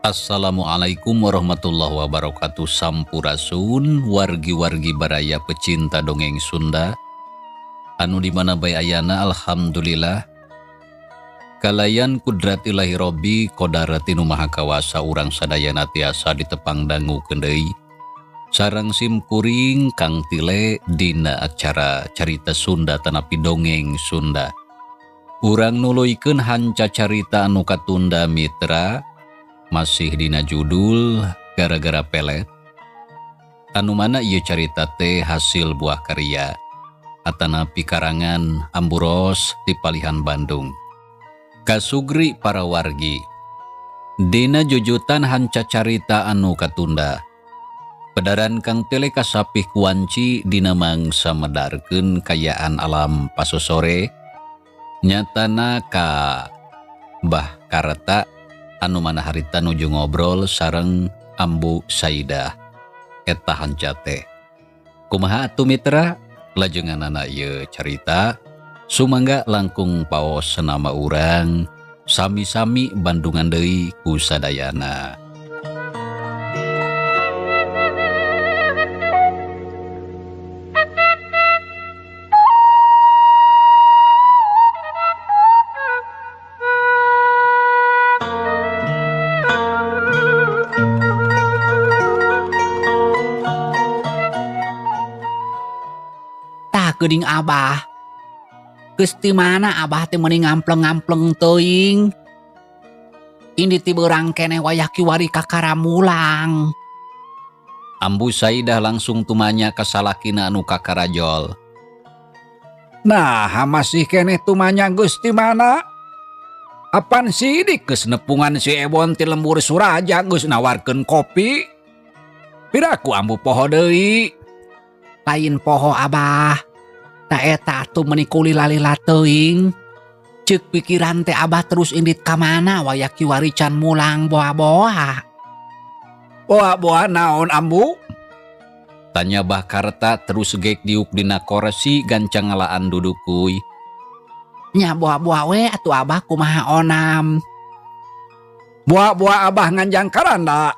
Assalamualaikum warahmatullahi wabarakatuh. Sampurasun wargi-wargi baraya pecinta dongeng Sunda anu di mana bae ayana. Alhamdulillah, kalayan kudrat Ilahi Robbi kodrat nu maha kawasa, urang sadayana tiasa ditepang dangu deui sareng sim kuring Kang Tile dina acara Carita Sunda tanapi Dongeng Sunda. Urang nuluykeun hanca carita anu katunda, mitra, masih dina judul Gara-gara Pelet, anu mana ieu carita teh hasil buah karya atanapi karangan Ambu Ros di Palihan Bandung. Kasugri para wargi, dina jujutan hanca carita anu katunda, pedaran Kang Tele kasapih kuanci dina mangsa medarkeun kayaan alam pasosore, nyatana ka Bah Karta anu mana harita nuju ngobrol sareng Ambu Saidah. Eta hanca teh kumaha atuh, mitra, lajenganana ieu carita? Sumangga langkung paos senama urang sami-sami bandungan deui ku sadayana. Tah geuning Abah. Geus ti mana Abah teh meuni ngampleng-ngampleng teuing? Ini ti beurang keneh wayah kiwari kakara mulang. Ambu Saidah langsung tumanya ka salakina anu kakarajol. Nah, masih keneh tumanya geus ti mana? Apan sidik geus nepungan si Ewon ti lembur Suraja, geus nawarkeun kopi. Piraku ambu poho deui? Lain poho, Abah. Da eta atuh meuni kulila-lila teuing. Ceuk pikiran teh Abah terus indit ka mana wayah kiwari can mulang boa-boa. Boa-boa naon, Ambu? Tanya Bah Karta terus gek diuk dina korsi gancang ngalaan dudukuy. Nya boa-boa we atuh, Abah, kumaha onam. Boa-boa Abah nganjang karanda.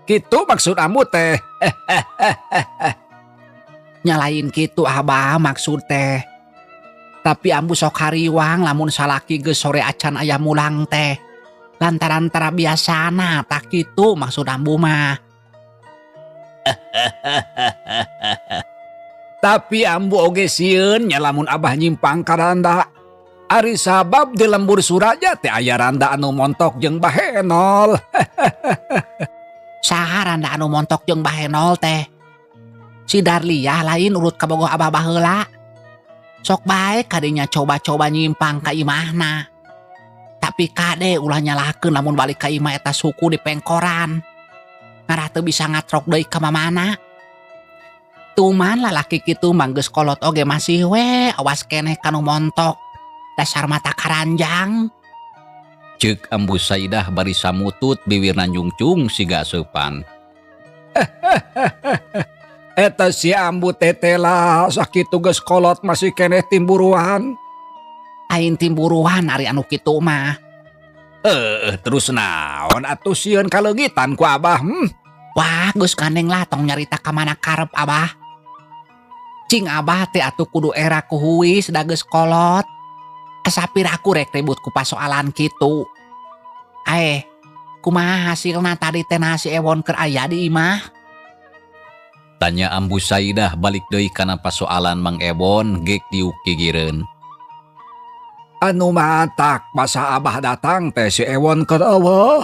Kitu maksud ambu teh? Nya lain kitu, Abah, maksud teh. Tapi ambu sok hariwang lamun salaki geus sore acan aya mulang teh. Lantaran tara biasana, tah kitu maksud ambu mah. Tapi ambu oge sieun nya lamun Abah nyimpang karanda. Ari sabab di lembur Suraja teh aya randa anu montok jeung bahenol. Saha randa anu montok jeung bahenol teh? Si Darliah lain, urut kabogoh Abah baheula? Sok bae kadinya coba-coba nyimpang ka imahna. Tapi kade, ulah nyalahkeun lamun balik ka imah eta suku di pengkoran. Ngarah teu bisa ngatrok deui ka mamana. Tuman lalaki kitu mah geus kolot oge masih we awas keneh kanu montok. Dasar mata karanjang. Ceuk Ambu Saidah bari samutut biwirna nyungcung siga aseupan. Eta si ambu tetela sakitu geus kolot masih keneh timburuan. Aing timburuan ari anu kitu mah. Eh, terus naon atuh sieun kaleungitan ku Abah? Wah, geus gandeng lah, tong nyarita ka mana karep Abah. Cing Abah teh atuh kudu era ku huis, da geus kolot. Asa piraku rek ribut ku pasoalan kitu. Eh, kumaha hasilna tadi teh, si Ewon keur aya di imah? Tanya Ambu Saidah balik deui kana pasoalan Mang Ebon gek diuk gigireun. Anu matak masa Abah datang teh si Ewon keur euweuh.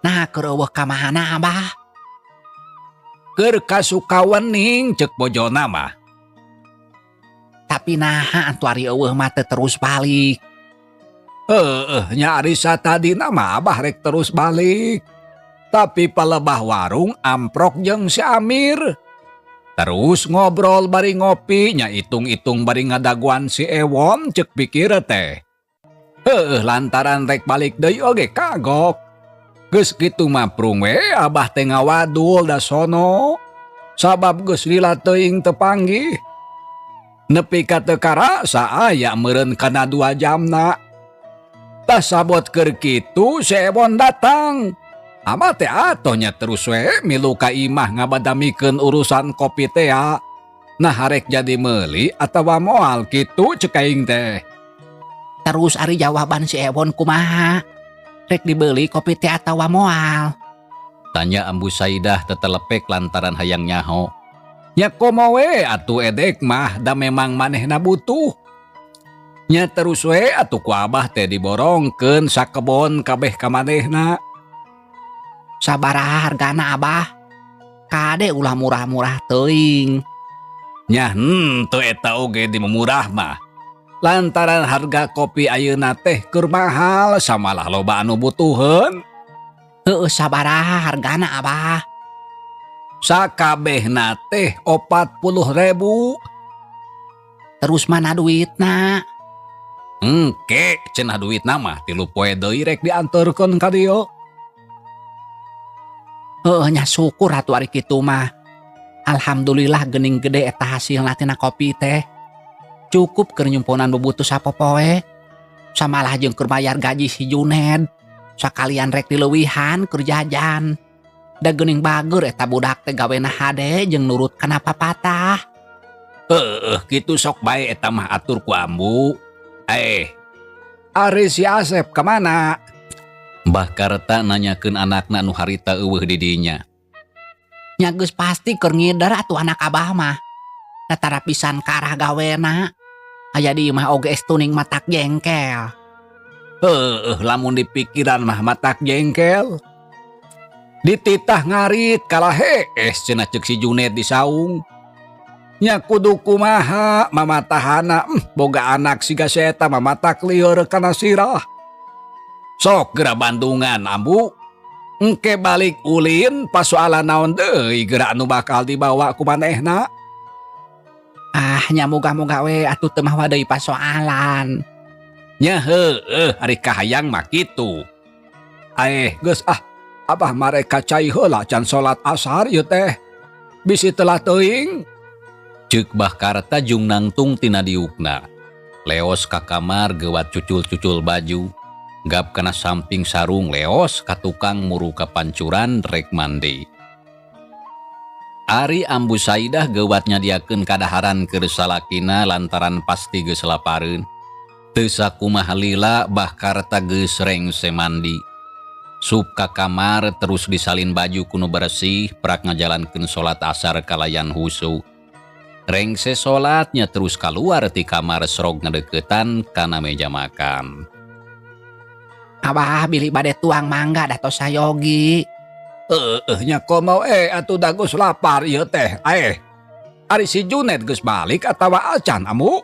Nah, keur euweuh ka mana, Abah? Keur ka Sukawening ceuk bojona mah. Tapi naha atuh ari euweuh mah teu terus balik? Heueuh nya, ari satadina mah Abah rek terus balik. Tapi palebah warung amprok jeung si Amir. Terus ngobrol bari ngopi nya, itung-itung bari ngadaguan si Ewon ceuk pikir teh. Heueuh, lantaran rek balik deui oge kagok. Geus kitu mah prung we Abah teh ngawadul da sono. Sabab geus lila teuing teu panggih. Nepi ka teu karasa aya meureun kana 2 jamna. Tah, sabot keur kitu si Ewon datang. Abah teh atoh nya terus we milu ka imah ngabadamikeun urusan kopi teh ya. Nah harek jadi meuli atawa moal kitu cek aing teh. Terus ari jawaban si Ewon kumaha? Rek dibeli kopi teh atawa moal? Tanya Ambu Saidah tetelepek lantaran hayang nyaho. Nya komo we atuh edek mah da memang manehna butuh. Nya terus we atuh ku abah teh diborongkeun sakebon kabeh ka manehna. Sabaraha hargana abah? Kade ulah murah-murah teuing. Nya henteu eta oge di murah mah. Lantaran harga kopi ayeuna teh keur mahal samalah loba anu butuheun. Heueuh sabaraha hargana abah? Sakabehna teh 40.000. Terus mana duitna? Engke cenah duitna mah 3 poe deui rek dianterkeun ka dieu. Heueuh nya syukur atuh ari kitu mah. Alhamdulillah geuning gede eta hasilna tina kopi teh. Cukup keur nyumponan bubutuh sapopoe. Samalah jeung keur bayar gaji si Juned. Sakalian rek dileuwihan keur jajan. Da geuning bager eta budak teh gawena hade jeung nurut kana papatah. Heueuh kitu sok bae eta mah atur ku ambu. Ari si Asep kamana? Mbah Karta nanyakeun anakna nu harita eueuh di dinya. Nya geus pasti keur ngider atuh anak abah mah. Tatara pisan ka arah gawena. Aya di imah oge estuning matak jengkel. Heueuh lamun dipikiran mah matak jengkel. Dititah ngarit kalah hees cenah ceuk si Junet di saung. Nya kudu kumaha mamatahana, boga anak siga si eta mah matak lieur kana sirah. Sok geura Bandungan ambu. Engke balik ulin pasoalan naon deui geura anu bakal dibawa ku manehna. Ah nya moga-moga we atuh teu mawa deui pasoalan. Nya heueuh ari kahayang mah kitu. Geus ah abah marek cai heula can salat asar ieu teh. Bisi telah teuing. Ceuk Bah Karta jung nangtung tina diukna. Leos ka kamar geuwat cucul-cucul baju. Gap kana samping sarung leos ka tukang muru ka pancuran rek mandi. Ari Ambu Saidah geuwat nyadiakeun kadaharan keur salakina lantaran pasti geus lapareun. Teu sakumaha lila Bah Karta geus rengse mandi. Sup ka kamar terus disalin baju kuno bersih prak ngajalankeun salat asar kalayan husu. Rengse salatnya terus kaluar ti kamar serog ngadeukeutan kana meja makan. Abah bilih bade tuang mangga da tos sayogi. Heueuh nya komo atuh da geus lapar ieu teh. Ari si Junet geus balik atawa acan amu?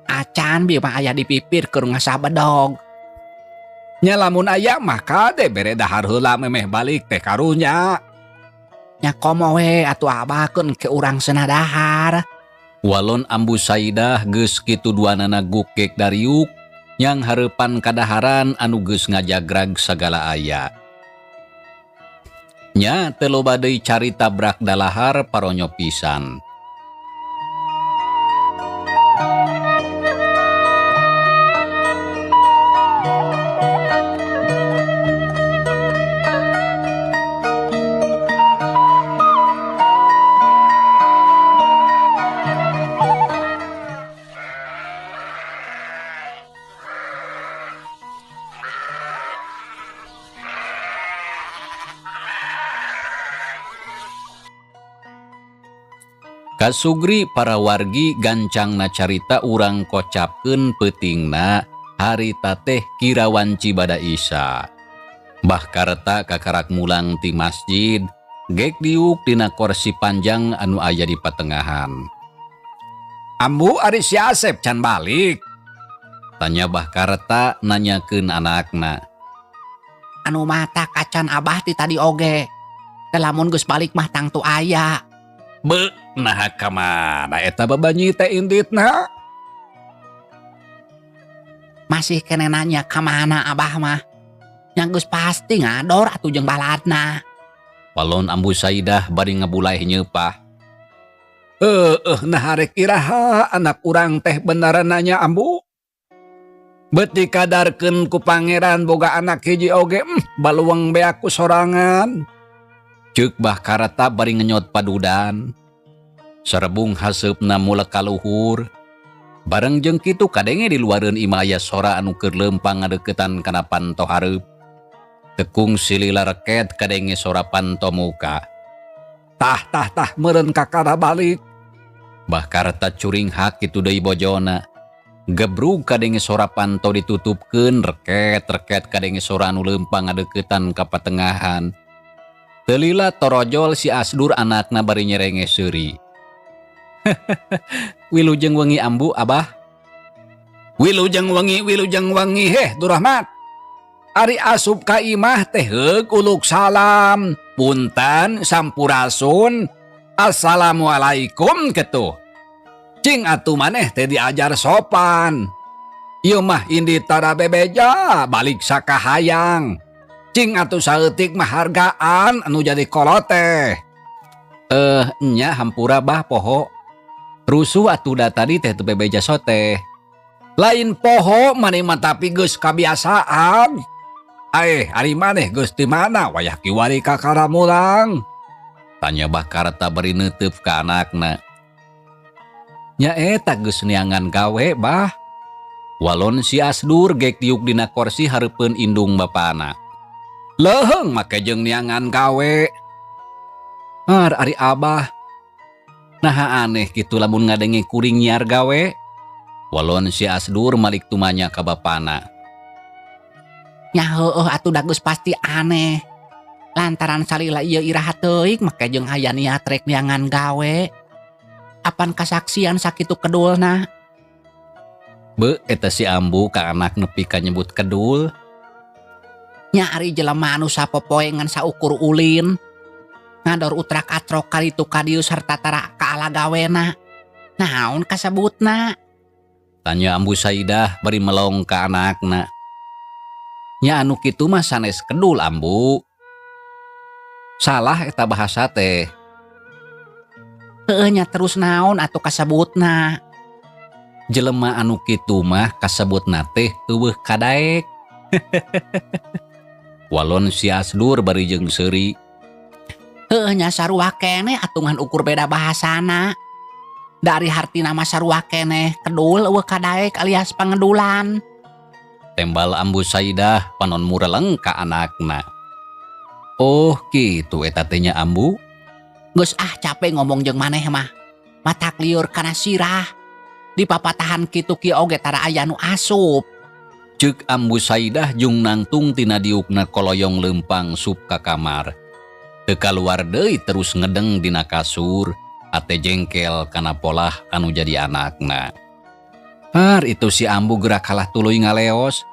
Acan bieu mah aya di pipir keur ngasah bedog. Nya lamun aya mah kade bere dahar heula memeh balik teh karunya. Nya komo we atuh abah keun ke urang cenah dahar. Walon Ambu Saidah geus kitu duanana gukgek dariuk nyang hareupan kadaharan anu geus ngajagrag sagala aya. Nya teu loba deui carita brak dalahar paronyo pisan. Kasugri para wargi gancangna carita urang kocapkeun peutingna harita teh kira wanci bada Isya. Bah Karta kakarak mulang ti masjid, gek diuk dina korsi panjang anu aya di patengahan. Ambu ari si Asep can balik? Tanya Bah Karta nanyakeun anakna. Anu mata kacan abah ti tadi oge. Teh lamun geus balik mah tangtu aya. Be, nah ka mana eta babanyi teh inditna? Masih kene nanya ka mana abah mah? Nya geus pasti ngador atuh jeung baladna. Walon Ambu Saidah bari ngebulai nyeupah. Heueuh, nah harek iraha anak urang teh beneran nanya ambu. Bet dikadarkeun ku pangeran boga anak hiji oge, baluang beak ku sorangan. Ceuk Bah Karta bari ngenyot padudan. Sarebung haseupna mulek ka luhur. Bareng jeung kitu kadenge di luareun imah aya sora anu keur leumpang ngadeuketan kana panto hareup. Teu kungsi lila reket kadenge sora panto muka. Tah tah tah meureun kakara balik. Bah Karta curinghak kitu deui bojona. Gebrug kadenge sora panto ditutupkeun, reket-reket kadenge sora anu leumpang ngadeuketan ka patengahan. Teu lila torojol si Asdur anakna bari nyerenge seuri. Wilujeng wengi, Ambu, Abah. Wilujeng wengi, wilujeng wengi, heh Durahmat. Ari asup ka imah teh heug uluk salam. Punten, sampurasun. Assalamualaikum ketuh. Cing atuh maneh teh diajar sopan. Ieu mah indit tara bebeja balik sakahayang. Cing atuh saeutik mah hargaan anu jadi kolot teh. Eh, nya hampura, Bah, poho. Rusuh atuh da tadi teh teu bebeja soteh. Lain poho maneh mah, tapi geus kabiasaan. Aeh, ari maneh geus di mana wayah kiwari kakara mulang? Tanya Bah Karta bari neuteup ka anakna. Nya eta geus neangan gawe, Bah. Walon si Asdur gek diuk dina korsi hareupeun indung bapana. Leuheung make jeung neangan gawe. Har ari Abah. Naha aneh kitu lamun ngadenge kuring nyiar gawe? Walon si Asdur malik tumanya ka bapana. Nya heueuh atuh, da geus pasti aneh. Lantaran salila ieu iraha teuing make jeung aya niat rek neangan gawe. Apan kasaksian sakitu kedulna? Be, eta si Ambu ka anak nepi ka nyebut kedul. Nya ari jelema anu sapopoe ngan saukur ulin. Ngador utrak atrok karitu ka dieu sarta tara kaala gawena. Naon kasebutna? Tanya Ambu Saidah bari melong ka anakna. Nya anu kitu mah sanes kedul, Ambu. Salah eta bahasa teh. Heueuh nya, terus naon atuh kasebutna? Jelema anu kitu mah kasebutna teh euweuh kadaek. Walon si Asdur bari jeung seuri. Heueuh nya, sarua keneh atuh, ngan ukur beda bahasana. Dari hartina mah sarua keneh, kedul euweuh kadaek alias pangedulan. Tembal Ambu Saidah panon mureleng ka anakna. Oh, kitu eta teh nya, Ambu. Geus ah, capek ngomong jeung maneh mah. Matak lieur kana sirah. Di papatahan kitu kieu oge tara aya nu asup. Ceuk Ambu Saidah jung nangtung tina diukna koloyong leumpang sup ka kamar. Teu kaluar deui, terus ngedeng dina kasur, ate jengkel kana polah anu jadi anakna. Har itu si Ambu gerak kalah tuluy ngaleos.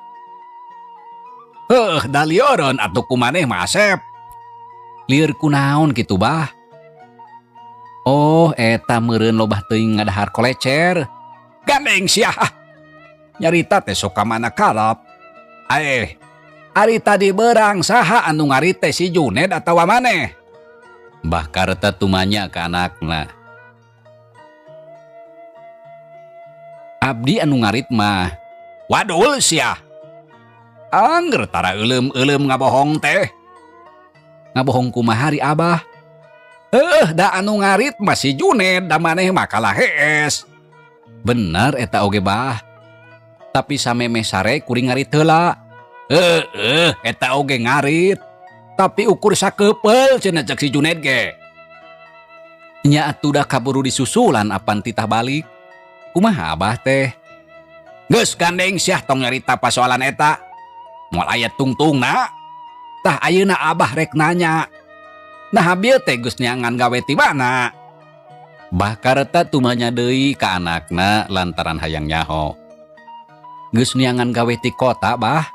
Heuh, da lieureun atuh ku maneh mah, Asep. Lieur kunaon kitu, Bah? Oh, eta meureun lobah teuing ngadahar kolecer. Gandeng sia. Nyarita teh sok ka mana kalap. Aeh, ari tadi berang saha anu ngarit teh, si Juned atawa maneh? Bah Karta tumanya ka anakna. Abdi anu ngarit mah. Wadul sia. Angger tara euleum-euleum ngabohong teh. Ngabohong kumaha ari Abah? Heuh, da anu ngarit mah si Juned, da maneh mah kalah hees. Bener eta oge, Bah. Tapi samemeh sare kuring ngarit heula. Heueuh, eta oge ngarit. Tapi ukur sakeupel cenah cek si Juned ge. Nya atuh da kaburu disusulan apan titah balik. Kumaha Abah teh? Geus gandeng sia, tong nyarita pasoalan eta. Moal aya tungtungna. Tah, ayeuna Abah rek nanya. Nah, bieu teh geus neangan gawe ti mana? Bah Karta tumanya deui ka anakna lantaran hayang nyaho. Geus neangan gawe ti kota, Bah.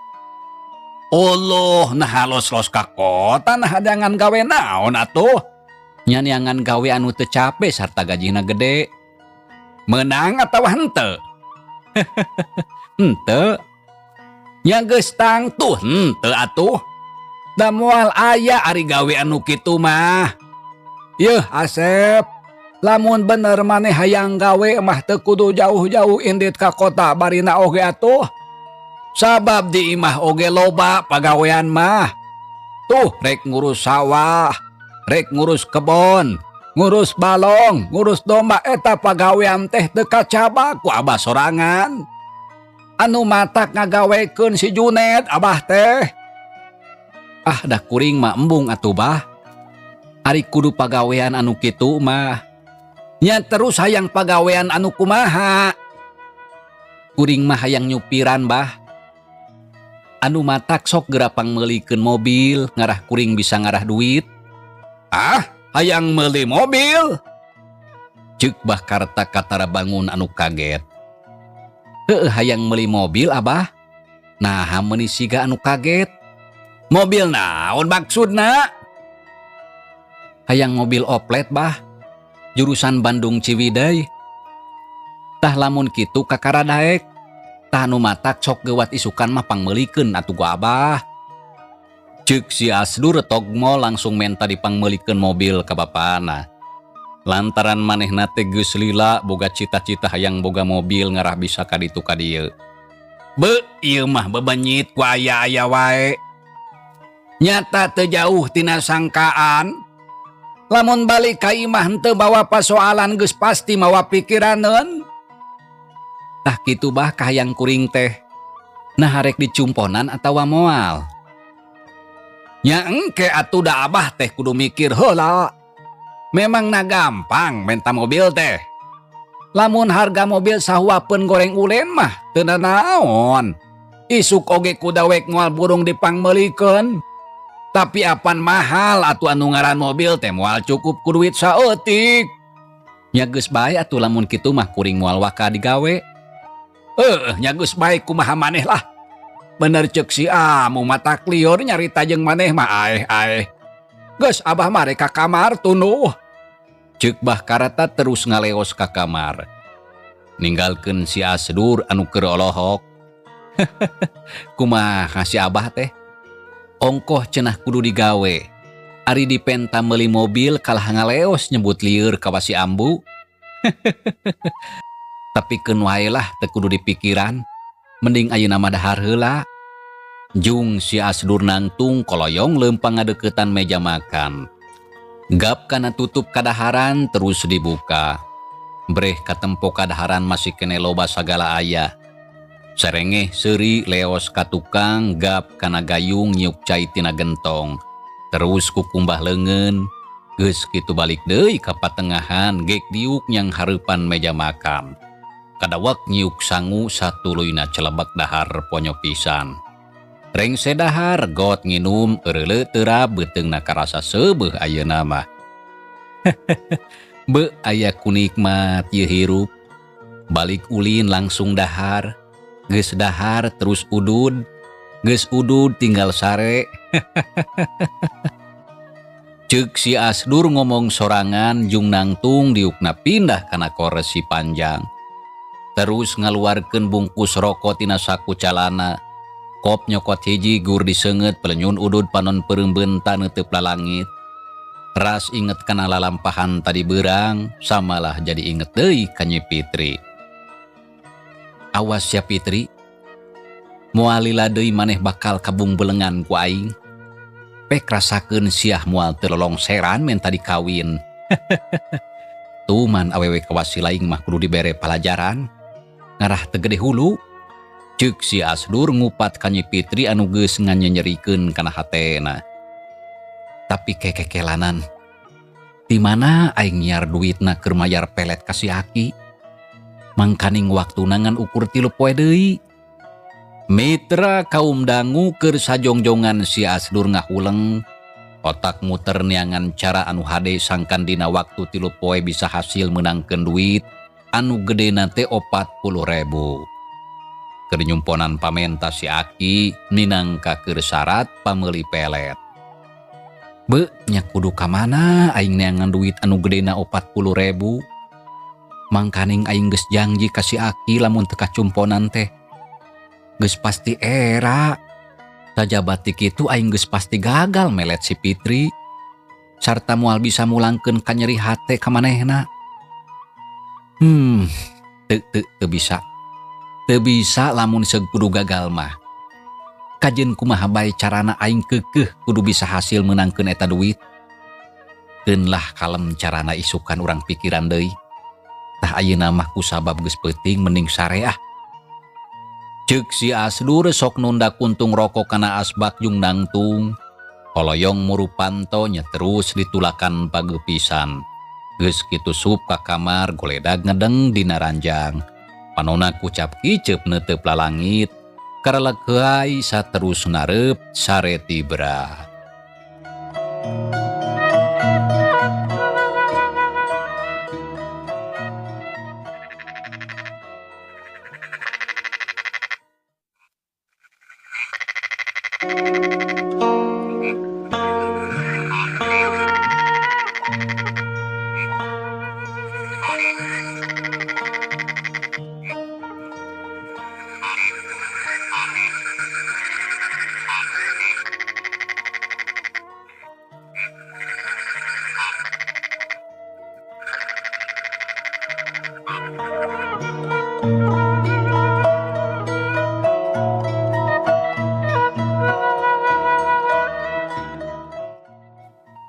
Allah, nah los-los ka kota, nah neangan gawe naon atuh? Nya neangan gawe anu teu cape sarta gajina gede. Menang atau henteu? Henteu. Nya geus tangtu henteu atuh. Da moal aya ari gawe anu kitu mah. Yeuh Asep, lamun bener maneh hayang gawe mah teu kudu jauh-jauh indit ka kota barina oge atuh. Sabab di imah oge loba pagawean mah. Tuh rek ngurus sawah, rek ngurus kebon, ngurus balong, ngurus domba, eta pagawean teh teu kacabak ku Abah sorangan. Anu matak ngagawekeun si Junet Abah teh. Ah, dah kuring mah embung atuh, Bah. Ari kudu pagawean anu kitu mah. Nya terus hayang pagawean anu kumaha? Kuring mah hayang nyupiran, Bah. Anu matak sok geura pangmeulikeun mobil ngarah kuring bisa ngarah duit. Ah, hayang meuli mobil? Ceuk Bah Karta katara bangun anu kaget. Heueuh, hayang meuli mobil, Abah. Nah, meuni siga anu kaget. Mobil naon maksudna? Hayang mobil oplet, Bah. Jurusan Bandung Ciwidey. Tah, lamun kitu kakara daek. Tah, nu matak sok gewat isukan mah pangmeulikeun atuh ku Abah. Ceuk si Asdur togmol langsung menta dipangmeulikeun mobil ka bapana. Lantaran manehna teh geus lila boga cita-cita hayang boga mobil ngarah bisa ka ditu ka dieu. Be, ieu mah bebenyit ku aya-aya wae. Nyata teu jauh tina sangkaan. Lamun balik ka imah henteu bawa pasoalan, geus pasti mawa pikiraneun. Tah kitu, Bah, kahayang kuring teh. Nah, harek dicumponan atawa moal? Nya engke atuh, da Abah teh kudu mikir heula. Memang na gampang menta mobil teh. Lamun harga mobil sahuapeun goreng ulen mah teu naon. Isuk oge ku dawek moal burung dipangmeulikeun. Tapi apan mahal atuh, anu ngaran mobil teh moal cukup ku duit saeutik. Nya geus bae atuh, lamun kitu mah kuring moal waka digawe. Eh, nya geus bae, kumaha maneh lah. Bener ceuk si Amu, matak lieur nyarita jeung maneh mah, aeh aeh. Geus, Abah mah rek ka kamar tunduh. Ceuk Bah Karata terus ngaleos ka kamar. Ninggalkeun si Asdur anu keur olohok. Kumaha si Abah teh? Ongkoh cenah kudu digawe. Ari dipenta meuli mobil kalah ngaleos nyebut lieur ka si Ambu. Tapi keun wae lah, teu kudu dipikiran. Mending ayeuna mah dahar heula. Jung si Asdur nangtung koloyong leumpang ngadeukeutan meja makan. Gap kana tutup kadaharan terus dibuka. Breh katempo kadaharan masih kene loba sagala aya. Serengeh seuri leos ka tukang, gap kana gayung nyiuk cai tina gentong. Terus kukumbah leungeun, geus kitu balik deui ka patengahan, gek diuk nyang hareupan meja makan. Kadawak nyiuk sangu, satuluyna celebak dahar ponyo pisan. Rengse dahar, got nginum, eureuleu terap beuteungna karasa seubeuh ayeuna mah. Be, aya ku nikmat ieu hirup. Balik ulin langsung dahar. Geus dahar terus udud. Geus udud tinggal sare. Ceuk si Asdur ngomong sorangan jung nangtung diukna pindah kana koresi panjang. Terus ngaluarkeun bungkus rokok tina saku calana. Kop nyokot hiji gur diseungeut, pelenyun udud, panon peureum beunta neuteup lalangit. Ras inget kana lalampahan tadi beurang, samalah jadi inget deui ka Nyi Fitri. Awas ya, Fitri. Moal lila deui maneh bakal kabungbelengan ku aing. Pek rasakeun siah moal teu lolongseran menta dikawin. Tuman awewe kawasi laing mah kudu dibere palajaran. Ngarah teu gede hulu. Ceuk si Asdur ngupat ka Nyi Fitri anu geus nganyenyerikeun kana hatena. Tapi kekekelanan. Di mana aing nyiar duitna keur mayar pelet ka si Aki? Mangkaning waktuna ngan ukur 3 poe deui. Mitra kaum dangu, keur sajongjongan si Asdur ngahuleng. Otak muter neangan cara anu hade sangkan dina waktu 3 poe bisa hasil menangkeun duit anu gedena teh 40.000. Keur nyumponan pamenta si Aki minangka keur syarat pameuli pelet. Be, nya kudu ka mana aing neangan duit anu gedena 40.000? Mangkaning aing geus janji ka si Aki lamun teu kacumponan teh geus pasti era. Sajaba ti kitu aing geus pasti gagal melet si Fitri. Sarta moal bisa mulangkeun kanyeri hate ka manehna. Teu, teu, teu bisa. Teu bisa lamun seug kudu gagal mah. Kajeun kumaha bae carana aing keukeuh kudu bisa hasil meunangkeun eta duit. Keun lah kalem carana isukan urang pikiran deui. Tah ayeuna mah kusabab geus peuting mending sare ah. Ceuk si Asdur sok nunda kuntung rokok kana asbak jeung nangtung. Koloyong muru panto nya terus ditulakan pagepisan. Geus kitu sup ka kamar goledag ngedeng dina ranjang. Panona kucap kiceup neuteup lalangit. Karalek heuay saterus nareup sare tibra.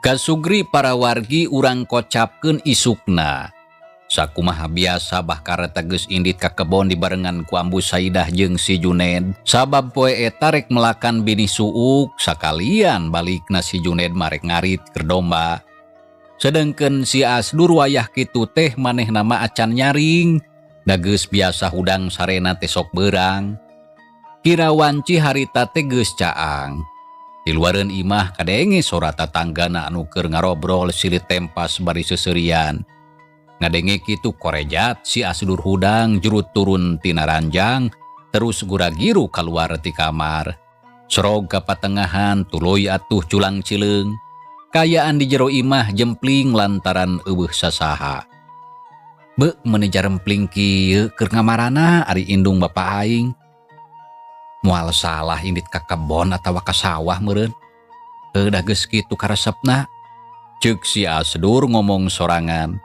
Kasugri para wargi urang kocapkeun isukna. Sakumaha biasa bah kareta geus indit ka kebon dibarengan ku Ambu Saidah jeung si Juned. Sabab poe eta rek melakan bini suuk, sakalian balikna si Juned marek ngarit keur domba. Sedengkeun si Asdur wayah kitu teh manehna mah acan nyaring. Da geus biasa hudang sarena teh sok beurang. Kira wanci harita teh geus caang. Di luareun imah kadenge sora tatanggana anu keur ngarobrol silit tempas bari seuseurian. Ngadenge kitu korejat si Asdur hudang jurut turun tina ranjang terus gura-giru kaluar ti kamar. Sorog ka patengahan tuluy atuh culang cileung. Kayaan di jero imah jempling lantaran eueuh sasaha. Beuh meuni jarempling kieu keur ngamarana ari indung bapa aing. Moal salah indit ka kebon atawa ka sawah meureun. Heuh da geus kitu karesepna. Ceuk si Asdur ngomong sorangan.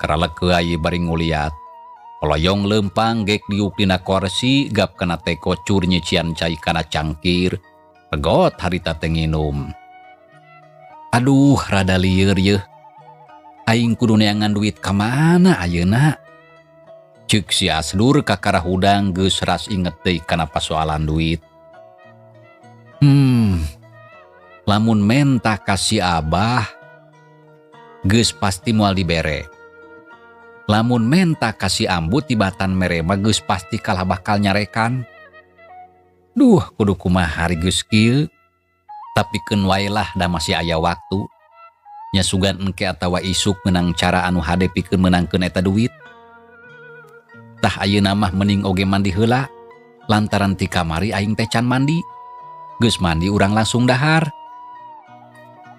Karalek heuay bari nguliat. Koloyong leumpang gek diuk dina korsi gap kana teko cur nyician cai kana cangkir. Pegot harita teh nginum. Aduh rada lieur yeuh. Aing kudu neangan duit ka mana ayeuna? Ceuk si Asdur kakara hudang geus ras inget deui kana pasoalan duit. Lamun menta ka si Abah geus pasti moal dibere. Lamun menta ka si Ambu tibatan mere mah geus pasti kalah bakal nyarekan. Duh, kudu kumaha hari geus kieu. Tapi keun wae lah da masih aya waktu. Nya sugan engke atawa isuk menang cara anu hade pikeun meunangkeun eta duit. Tah ayeuna mah mending oge mandi heula. Lantaran ti kamari aing teh can mandi. Geus mandi urang langsung dahar.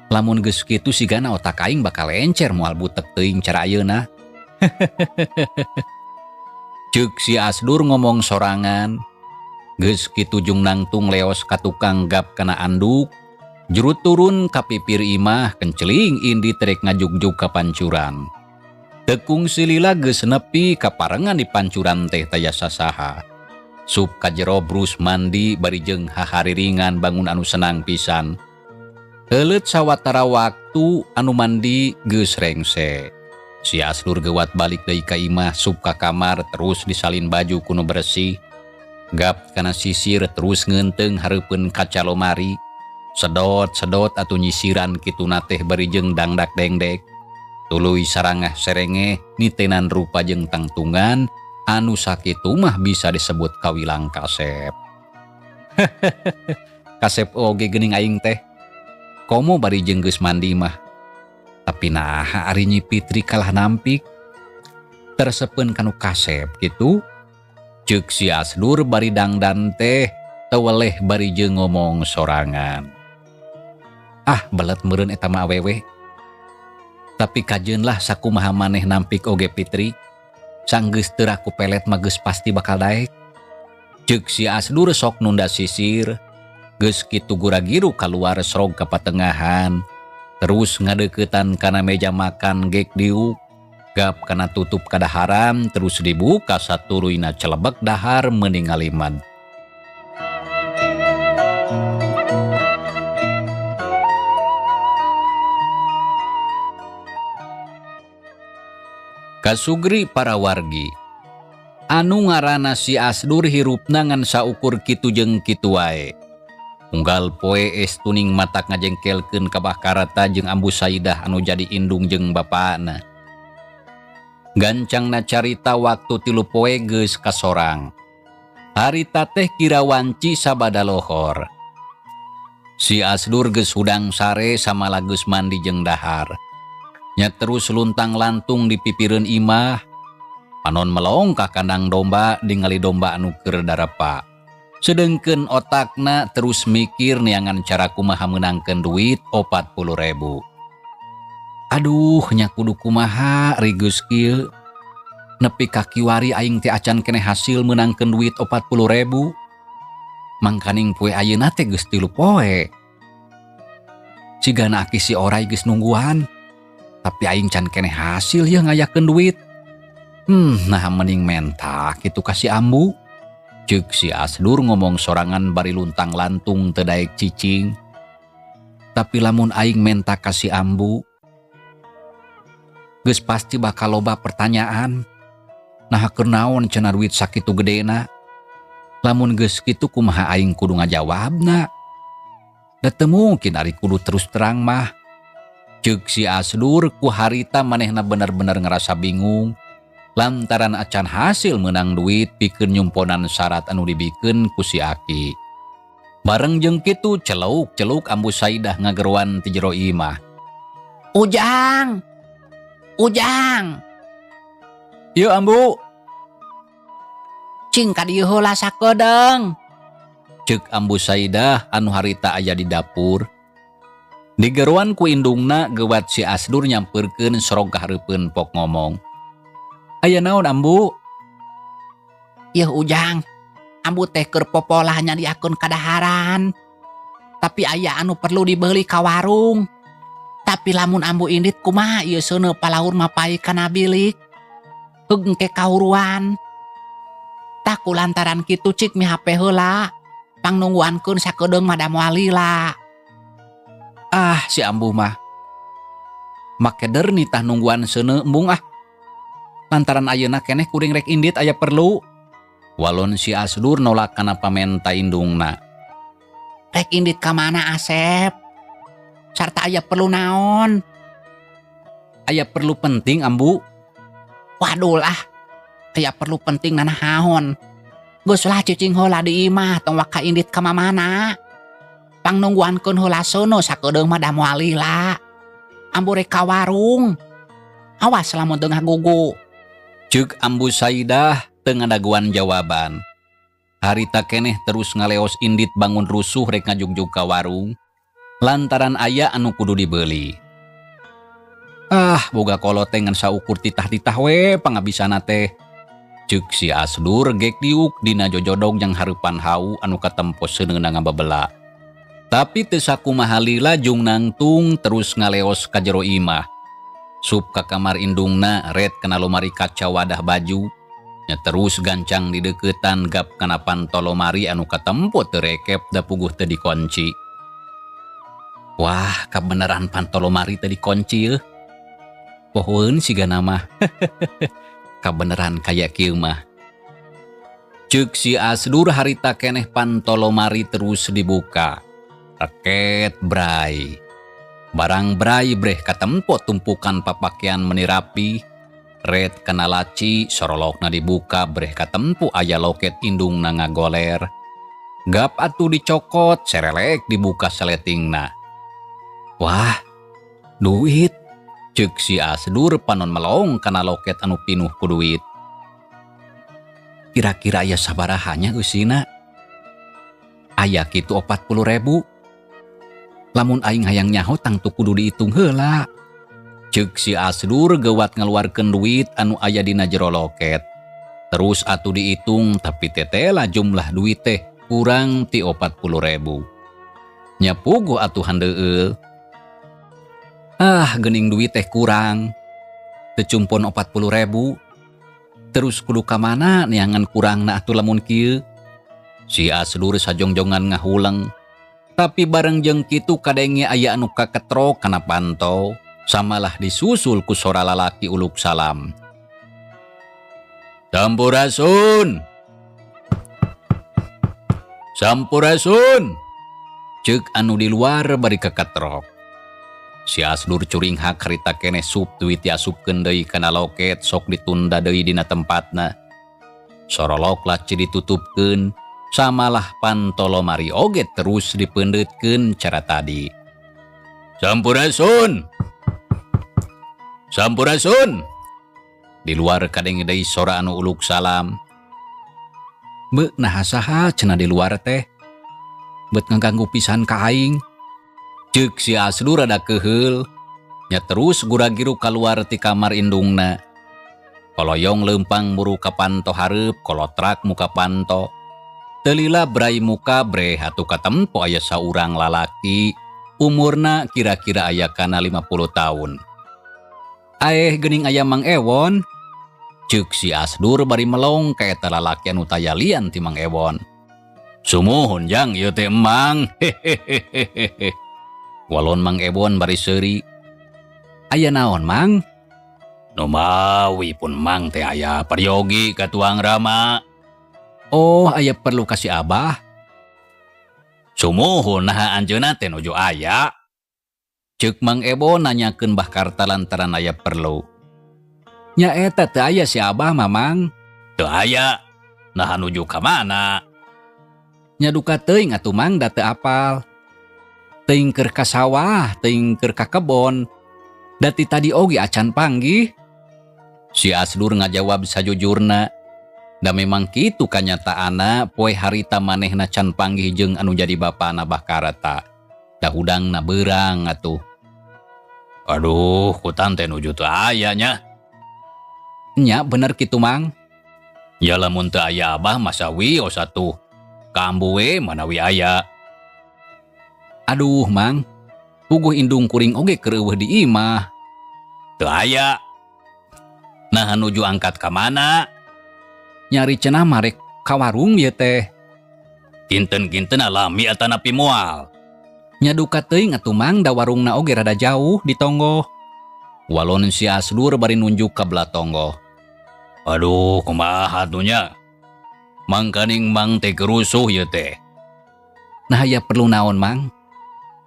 Lamun geus kitu sigana otak aing bakal encer moal butek teuing cara ayeuna. Ceuk si Asdur ngomong sorangan. Geus kitu jung nangtung leos ka tukang gap kana anduk. Jurut turun ka pipir imah kenceling indi trek ngajugjug ka pancuran. Tekung silila geus nepi kaparengan di pancuran teh taya sasaha. Sup ka jero brus mandi bari jeung hahariringan bangun anu senang pisan. Heuleut sawatara waktu anu mandi geus rengse. Si Asdur gewat balik deui ka imah sup ka kamar terus disalin baju kuno bersih. Gap kana sisir terus ngeunteung hareupeun kaca lomari. Sedot-sedot atuh nyisiran kituna teh bari jeung dangdak dengdek. Tuluy sarangah serenge nitenan rupa jeung tangtungan anu sakitu mah bisa disebut kawilang kasep. Kasep oge geuning aing teh. Komo bari jeung geus mandi mah. Tapi naha ari Nyi Fitri kalah nampik. Tersepeun kanu kasep kitu. Ceuk si Asdur bari dangdan teh teweleh bari jeung ngomong sorangan. Ah belet meureun eta mah awewe. Tapi kajeun lah sakumaha maneh nampik oge Fitri. Sanggeus teu raku pelet mah geus pasti bakal daek. Ceuk si Asdur sok nunda sisir. Geus kitu gura-giru kaluar sorog ka patengahan. Terus ngadeuketan kana meja makan gek diuk. Gap kana tutup kadaharan terus dibuka saturuyna celebek dahar meuni ngaliman. Kasugri para wargi. Anu ngaranna si Asdur hirupna ngan saukur kitu jeung kitu wae. Unggal poe estuning matak ngajengkelkeun ka Bah Karata jeung Ambu Saidah anu jadi indung jeung bapana. Gancangna carita waktu 3 poe geus kasorang. Harita teh kira wanci sabada lohor. Si Asdur geus hudang sare samalah geus mandi jeung dahar. Nya terus luntang-lantung di pipireun imah. Panon melong ka kandang domba ningali domba anu keur darapa. Sedengkeun otakna terus mikir neangan cara kumaha meunangkeun duit 40.000. Aduh, nya kudu kumaha rigeus kieu. Nepi ka kiwari aing teh acan keneh hasil meunangkeun duit 40.000. Mangkaning poe ayeuna teh geus 3 poe. Cigana aki si Orai geus nungguan. Tapi aing can keneh hasil ya ngayakeun duit. Nah mending menta kitu ka si Ambu. Ceuk si Asdur ngomong sorangan bari luntang-lantung teu daek cicing. Tapi lamun aing menta ka si Ambu, geus pasti bakal loba pertanyaan. Nah, keur naon cenah duit sakitu gedena? Lamun geus kitu kumaha aing kudu ngajawabna? Da teu mungkin ari kudu terus terang mah. Ceuk si Asdur ku harita manehna bener-bener ngerasa bingung lantaran acan hasil menang duit pikeun nyumponan syarat anu dibikeun ku si Aki. Bareng jeung kitu celuk-celuk Ambu Saidah ngageroan ti jero imah. Ujang. Ujang. Yeuh, Ambu. Cing ka dieu heula sakedeung. Ceuk Ambu Saidah anu harita aya di dapur. Digeroan ku indungna gewat si Asdur nyamperkeun sorog ka hareupeun pok ngomong. Aya naon, Ambu? Yeuh, Ujang. Ambu teh keur popolah nyadiakeun kadaharan. Tapi aya anu perlu dibeli ka warung. Tapi lamun ambu indit kumaha ieu seuneu palaur mapai kana bilik. Heug engke kahuruan. Tah, ku lantaran kitu cik mihape heula. Pangnungguankeun sakedeung mah da moal lila. Ah, si Ambu mah. Make derni tah nungguan seuneu, embung ah. Lantaran ayeuna keneh kuring rek indit aya perlu. Walon si Asdur nolak kana pamenta indungna. Rek indit ka mana, Asep? Sarta aya perlu naon? Aya perlu penting, Ambu. Waduh lah. Aya perlu penting nanaon? Geus lah, cicing heula di imah, tong waka indit ka mamana. Pangnungguankeun heula seuneu sakedeung mah da moal lila. Ambu rek ka warung. Awas lamun teu ngagugu. Ceuk Ambu Saidah teu ngadaguan jawaban. Harita keneh terus ngaleos indit bangun rusuh rek ngajugjug ka warung lantaran aya anu kudu dibeli. Ah, boga kolot teh ngan saukur titah-titah we pangabisana teh. Ceuk si Asdur gek diuk dina jojodog yang hareupan hau anu katempo seuneuna ngababela. Tapi teu sakumaha lila jung nangtung terus ngaleos ka jero imah. Sup ka kamar indungna ret kana lomari kaca wadah baju. Nya terus gancang di deketan gap kana panto lomari anu katempo teu rekep da puguh teu dikunci. Wah, kabeneran panto lomari teu dikunci yeuh. Pohoeun sigana mah. Kabeneran kaya kieu mah. Ceuk si Asdur harita keneh panto lomari terus dibuka. Reket bray. Barang bray breh katempo tumpukan papakean meni rapi. Ret kana laci sorolokna dibuka breh katempo aya loket indungna ngagoler. Gap atuh dicokot serelek dibuka seletingna. Wah, duit. Ceuk si Asdur panon melong kana loket anu pinuh ku duit. Kira-kira aya sabaraha nya eusina? Aya kitu 40.000. Lamun aing hayang nyaho tangtu kudu diitung heula. Ceuk si Asdur gewat ngaluarkeun duit anu aya dina jero loket. Terus atuh diitung, tapi tetela jumlah duit teh kurang ti 40.000. Nya puguh atuh handeueul. Ah, geuning duit teh kurang. Teu cumpon 40.000. Terus kudu ka mana neangan kurangna atuh lamun kieu? Si Asdur sajongjongan ngahuleng. Tapi bareng jeung kitu kadenge aya anu kaketrok kana panto, samalah disusul ku sora lalaki uluk salam. Sampurasun. Sampurasun. Ceuk anu di luar bari kakatrok. Si Asdur curinghak harita keneh sup duit diasupkeun deui kana loket sok ditunda deui dina tempatna. Sorolok laci ditutupkeun, samalah panto lomari oge terus dipeundeutkeun cara tadi. Sampurasun. Sampurasun. Di luar kadenge deui sora anu uluk salam. Beuh, naha saha cenah di luar teh? Bet ngaganggu pisan ka aing. Ceuk si Asdur rada keheul. Nya terus gura-giru kaluar ti kamar indungna. Koloyong leumpang muru ka panto hareup, kolotrak muka panto. Teu lila bray muka breh atuh katempo aya saurang lalaki, umurna kira-kira aya kana 50 tahun. Aeh geuning aya Mang Ewon. Ceuk si Asdur bari melong ka eta lalaki anu taya lian ti Mang Ewon. Sumuhun jang ieu teh emang. Hehehehehe. Walon Mang Ewon bari seuri. Aya naon Mang? Numawi pun Mang teh aya peryogi ka tuang Rama. Oh, aya perlu ka si Abah. Sumuhun naha anjeunna teh nuju aya. Ceuk Mang Ewon nanyakeun Bah Karta lantaran aya perlu. Nya eta teu aya si Abah Mamang. Teu aya. Naha nuju ka mana? Nya duka teuing atuh Mang da teu apal. Teuing keur ka sawah, teuing keur ka kebon. Da ti tadi oge acan panggih. Si Asdur ngajawab sajujurna. Da memang kitu kanyataanna poe harita manehna can panggih jeung anu jadi bapana Bah Karta. Da hudangna beurang atuh. Aduh, kutan teh nuju teu aya nya. Nya bener kitu Mang. Ya lamun teu aya Abah masa wios atuh. Ka ambu we manawi aya. Aduh Mang, puguh indung kuring oge keur eueuh di imah. Teu aya. Nah nuju angkat ka mana? Nyari cenah marek ka warung ieu teh. Kinten-kinten alami atanapi moal. Nya duka teuing atuh Mang da warungna oge rada jauh di tonggoh. Walon si Asdur bari nunjuk ka belah tonggoh. Aduh, kumaha atuh nya? Mangkaning Mang teh gerusuh ieu teh. Nah aya perlu naon Mang?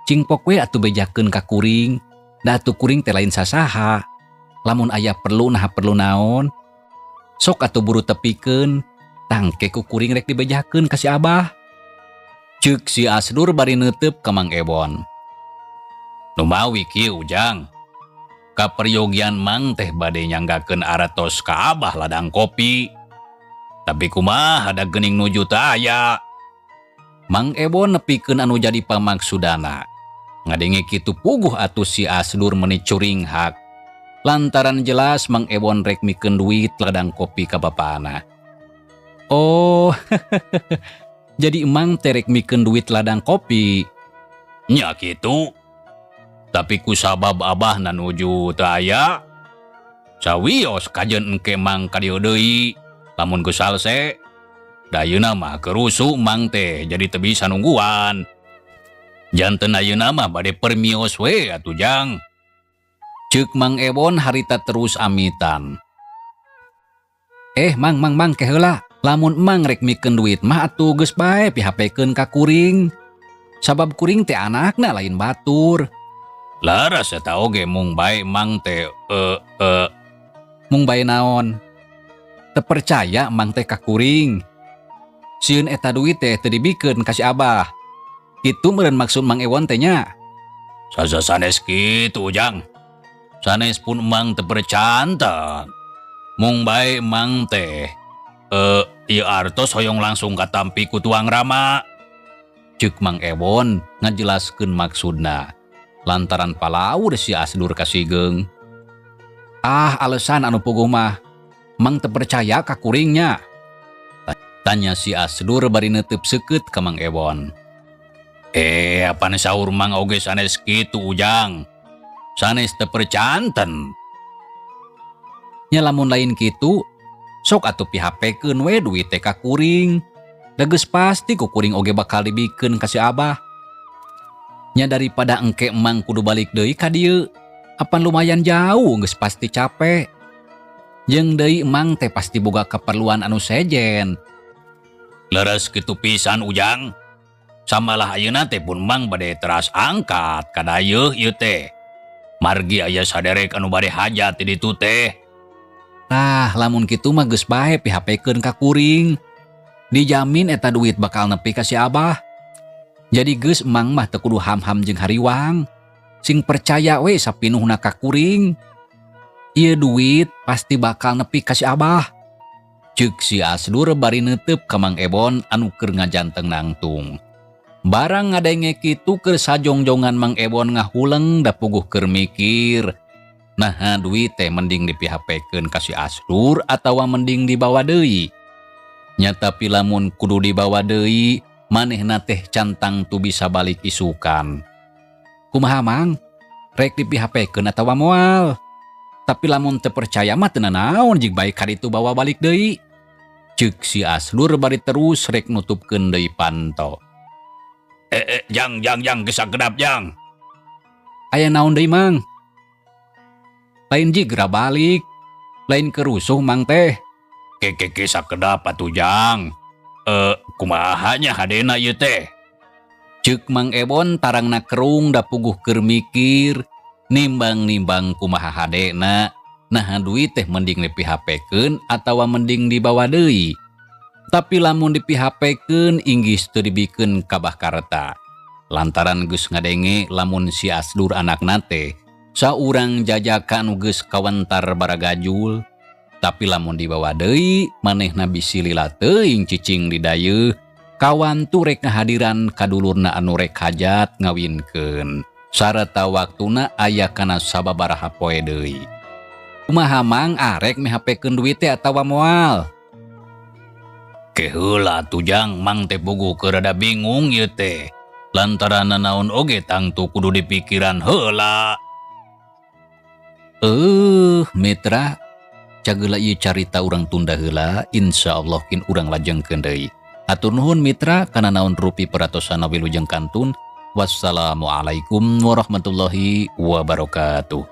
Cingpok we atuh bejakeun ka kuring. Da atuh kuring teh lain sasaha. Lamun aya perlu naha perlu naon? Sok atuh buru tepikeun. Tangke ku kuring rek dibejakeun ka si Abah. Ceuk si Asdur bari neuteup ka Mang Ewon. Numawi kieu Ujang. Kaperyogian Mang teh bade nyanggakeun aratos ka Abah ladang kopi. Tapi kumaha da geuning nuju teu aya. Mang Ewon nepikeun anu jadi pamaksudana. Ngadenge kitu puguh atuh si Asdur meuni curinghak. Lantaran jelas Mang Ewon rek mikeun duit ladang kopi ka bapana. Oh, jadi emang teh rek mikeun duit ladang kopi. Nya kitu. Tapi kusabab Abah nuju teu aya. Sawios kajeun engke Mang ka dieu deui. Lamun geus salse, da ayeuna mah kerusuh Mang teh jadi teu bisa nungguan. Janten ayeuna mah bade permios we atuh Jang. Ceuk Mang Ewon harita terus amitan. Mang mang mang ke heula. Lamun emang rek mikeun duit mah atuh geus bae pihapekeun ka kuring. Sabab kuring teh anakna lain batur. Laras eta oge mung bae Mang teh mung bae naon? Teu percaya Mang teh ka kuring. Sieun eta duit teh teu dibikeun ka si Abah. Kitu meureun maksud Mang Ewon teh nya. Sasa sanes kitu Jang. Sanes pun Mang teu percanten. Mung bae Mang teh ieu artos hoyong langsung katampi ku tuang Rama. Ceuk Mang Ewon ngajelaskeun maksudna. Lantaran palaur si Asdur kasigeung. Ah, alasan anu puguh mah. Mang teu percaya ka kuringnya. Tanya si Asdur bari neuteub seukeut ka Mang Ewon. Apan saur Mang oge sanes kitu Ujang. Sanes teu percanten. Nya lamun lain kitu, sok atuh pihapekeun we duit teh ka kuring. Da geus pasti ku kuring oge bakal dibikeun ka si Abah. Nya daripada engke emang kudu balik deui ka dieu. Apan lumayan jauh geus pasti capek. Jeung deui Emang teh pasti boga keperluan anu sejen. Leres kitu pisan, Ujang. Samalah ayeuna teh pun Mang bade teras angkat ka dayeuh ieu teh. Margi aya saderek anu bade hajat di ditu teh. Tah, lamun kitu mah geus bae PHP-keun ka kuring. Dijamin eta duit bakal nepi ka si Abah. Jadi geus, Emang mah teu kudu ham-ham jeung hariwang. Sing percaya we sapinuhna ka kuring. Ieu duit pasti bakal nepi ka si Abah. Ceuk si Asdur bari neuteup ka Mang Ebon anu keur ngajanteng nangtung. Barang ngadenge kitu, keur sajongjongan Mang Ebon ngahuleng da puguh keur mikir. Nah, duit teh mending di PHP-keun ka si Asdur atawa mending dibawa deui. Nya, tapi lamun kudu dibawa deui, manehna teh can tangtu bisa balik isukan. Kumaha, Mang? Rek di PHP-keun atawa moal? Tapi lamun teu percaya mah teu nanaon, jig baik kaditu bawa balik deui. Ceuk si Asdur bari terus rek nutupkeun deui panto. Eh, eh, Jang, Jang, Jang, geus sakedap, Jang. Aya naon deui, Mang? Lain jigra balik. Lain keur rusuh Mang teh. Ke ke ke, sakedap atuh, Jang. Eh, kumaha nya hadena ieu teh? Ceuk Mang Ebon tarangna kerung da puguh keur mikir, nimbang-nimbang kumaha hadena. Nah, duit teh mending di PHP-keun atawa mending dibawa deui. Tapi lamun di PHP-keun, inggis teu dibikeun ka Bah Karta. Lantaran geus ngadenge lamun si Asdur anakna teh saurang jajaka anu geus kawentar baragajul. Tapi lamun dibawa deui, manehna bisi lila teuing cicing di dayeuh, kawantu rek ngahadiran kadulurna anu rek hajat ngawinkeun. Sarta waktuna aya kana sababaraha poe deui. Kumaha, Mang, arek mihapekeun duit teh atawa moal? Ke heula atuh, Jang, Mang teh puguh keur rada bingung ieu teh. Lantaran naon oge tangtu kudu dipikiran heula. Eh, mitra, cagela ieu carita urang tunda heula, insyaallah kin urang lajengkeun deui. Hatur nuhun, mitra, kana naon rupi peratosan wilujeng kantun. Wassalamualaikum warahmatullahi wabarakatuh.